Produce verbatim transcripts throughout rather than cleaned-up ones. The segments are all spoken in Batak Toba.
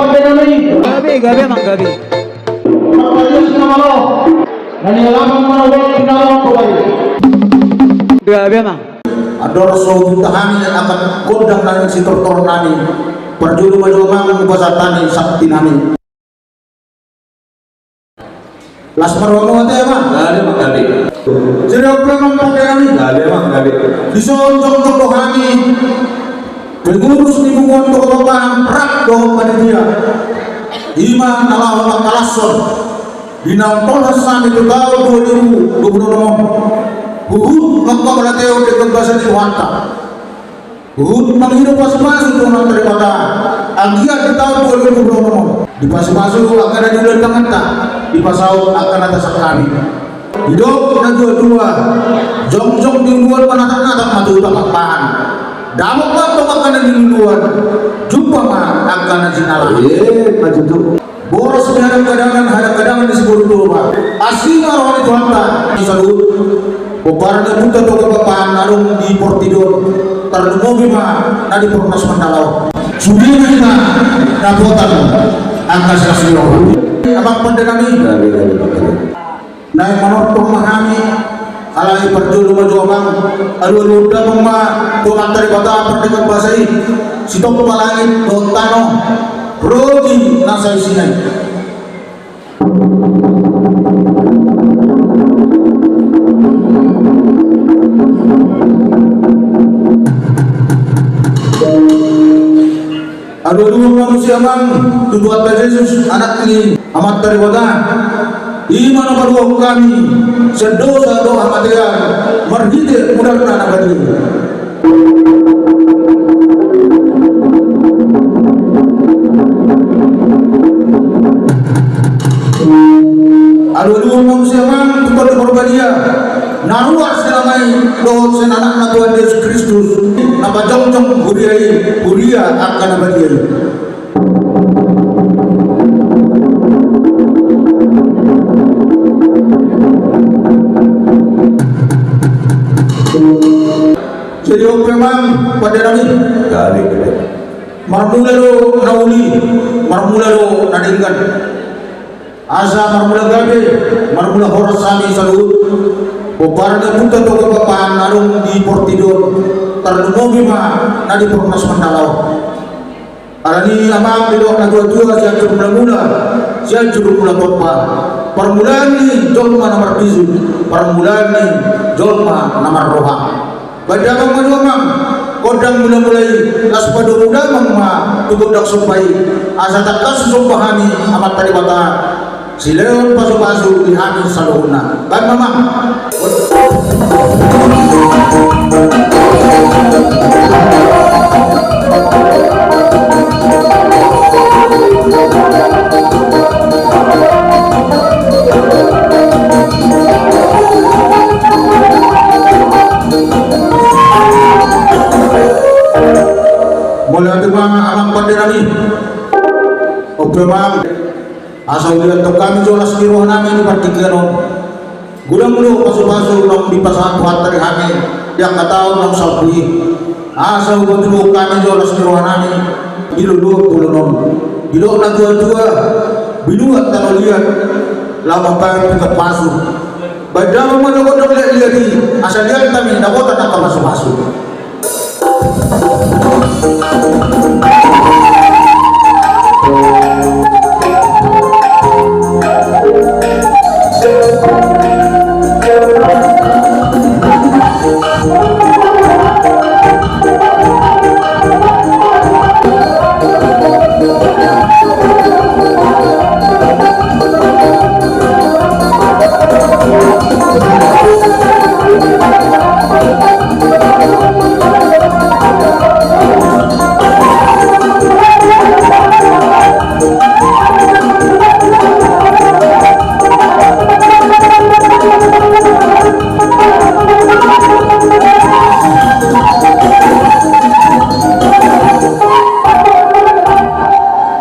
Gabe, gabe, amang, gabe. Gabe, amang. Andor so huhut hami angka gondang nami, sitortor nami. Parjolo ma jo, amang, upasahat hami sakti nami. Las ma rohamu ate, amang. Gabe, amang, gabe. Jadi, amang, pande nami. Gabe, amang, gabe. Dison jongjong do hami pengurus ni punguan Toga Pakpahan, rap dohot panitia. I ma na laho mangkalashon di na tolhas nami tu taon dua ribu dua puluh enam on. Huhut mangkaholhon denggan basa ni Tuhanta. Huhut mangido pasupasu tu Amanta Debata, anggiat di taon dua ribu dua puluh enam on dipasupasu angka na di ulaon tanganta, dipasaut angka na tasangkapi. Didok natuatua, jongjong di uluan ma natapnatap ma tu Pakpahan. Dapot ma antong angka na di luluan, jumpa ma angka na jinalahan. Boros ni hadangkadangan, hadangkadangan ni siboru Toba. Asi ma roha ni Tuhanta, ni saluhut pomparan ni ompunta Toga Pakpahan na adong di portibi on, tarlumobi ma na di Perumnas Mandala on. Sude ma hita dapotan angka silas ni roha. Amang pande nami. Naeng manortor ma hami, alai parjolo ma jo, amang, alualuhon damang ma tu Amanta Debata pardenggan basa i, sitompa langit dohot tano, roti na saisina i. Alualuhon ma muse, amang, tu Tuhanta Jesus, Anak ni Amanta Debata. I ma na paluahon hami sian dosa dohot hamatean marhite mudarna na badia i. Alualuhon ma muse, amang, tu Tondi Parbadia, na ruar selama i dohot sian Anakna Tuhan Jesus Kristus, na pajongjong huria i, huria angka na badia i. Jadi on pe, amang, pande nami. Marmula do na uli, marmula do na denggan. Asa marmula gabe, marmula horas hami saluhut pomparan ni ompunta Toga Pakpahan na adong di portibi on, tarlumobi ma na di Perumnas Mandala on. Alani, amang, didok natuatua, Sianjur Mulamula, Sianjur Mulatompa. Parmulaan ni jolma na marbisuk, parmulaan ni jolma na marroha. Baen damang ma jo, amang, gondang mulamula i, laos padomu damang ma tu gondang somba i, asa tangkas husomba hami Amanta Debata, silehon pasupasu di hami saluhutna. Baen ma, amang. Mauliate ma, amang pande nami. On pe, amang, asa huliathon hami jo las ni roha nami di partingkian on. Godang do pasupasu naung dipasahat Tuhanta di hami di angka taon naung salpu i. Asa hupatuduhon hami jo las ni roha nami di loloan bolon on. Didok natuatua, binuat tano liat, laho mambahen pinggan pasu. Baen damang ma jo gondang liatliat i, asa liat hami dapotan angka pasupasu.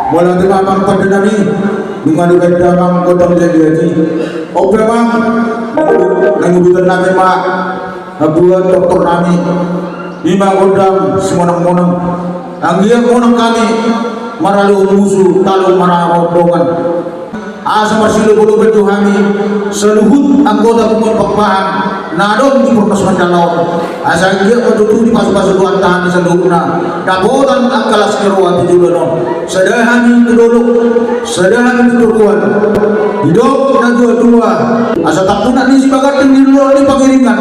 Mauliate ma, amang pande nami. Nunga dibaen damang gondang liatliat i. On pe, amang, naeng udutan nami ma na buat tortor nami, i ma gondang simonangmonang. Anggiat monang hami maralohon musu, talo marondongan. Asa marsiloba-loba do hami saluhut anggota Punguan Pakpahan na adong di Purnas Mandala on. Asa anggiat ma tutu dipasu-pasu Tuhanta hami saluhutna dapotan angka las ni roha tu joloan on. Sada hami tu dolok, sada hami tu toruan. Didok na tua-tua, asa tampunak ni Sibaganding di luar ni Pangiringan.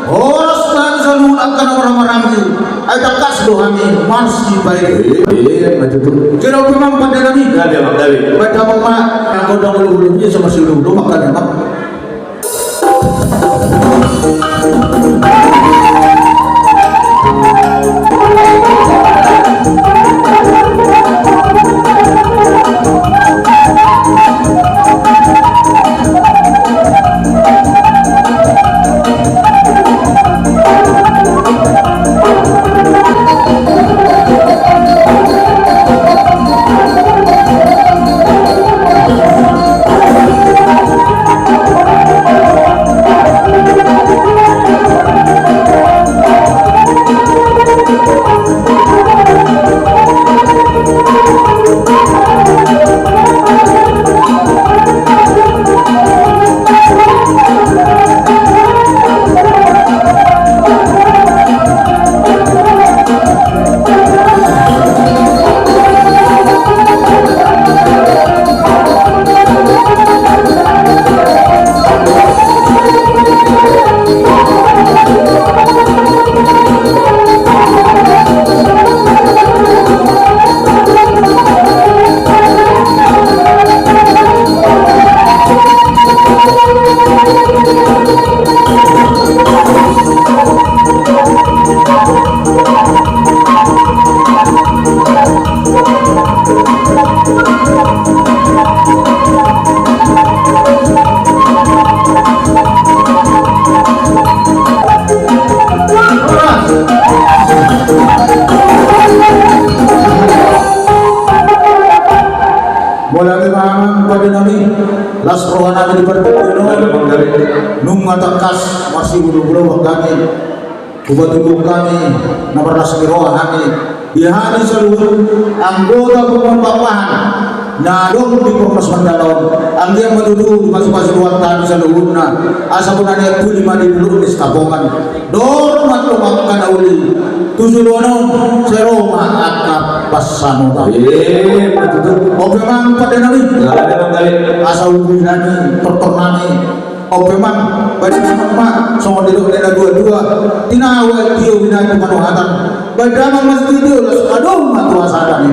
Horas ma hami saluhut angka na marhahamaranggi. Ai tangkas do hami marsipaingot. Iya, betul. Jadi, oke, Amang, pande nami. Jadi, Amang, jadi. Baik, Amang, ma. Anggo dang ulu-ulu, bisa marsiulu-ulu, makanya, Amang. Mauliate ma, Amang, pande nami. Las roha nami di partingkian on. Nunga tangkas marsiulu-ulu hami. Hupatuduhon hami na marlas ni roha hami di hami saluhut anggota Punguan Pakpahan na adong di Purnas Mandala on. Anggiat ma tutu dipasu-pasu Tuhanta hami saluhutna, asa bona ni antuli ma di dolok ni Sitapongan. Dor ma antong angka na uli tu joloan on, sai ro ma angka pansamotan. Iya, betul. Oke, Amang, pande nami. Iya, Amang, pande. Asa ubi nami, tortor nami. Oke, Amang, baen damang ma, songon didok ni na tua-tua, tinawa tio binatang manohatan. Baen damang ma sitio, las adong ma tu hasahatan i.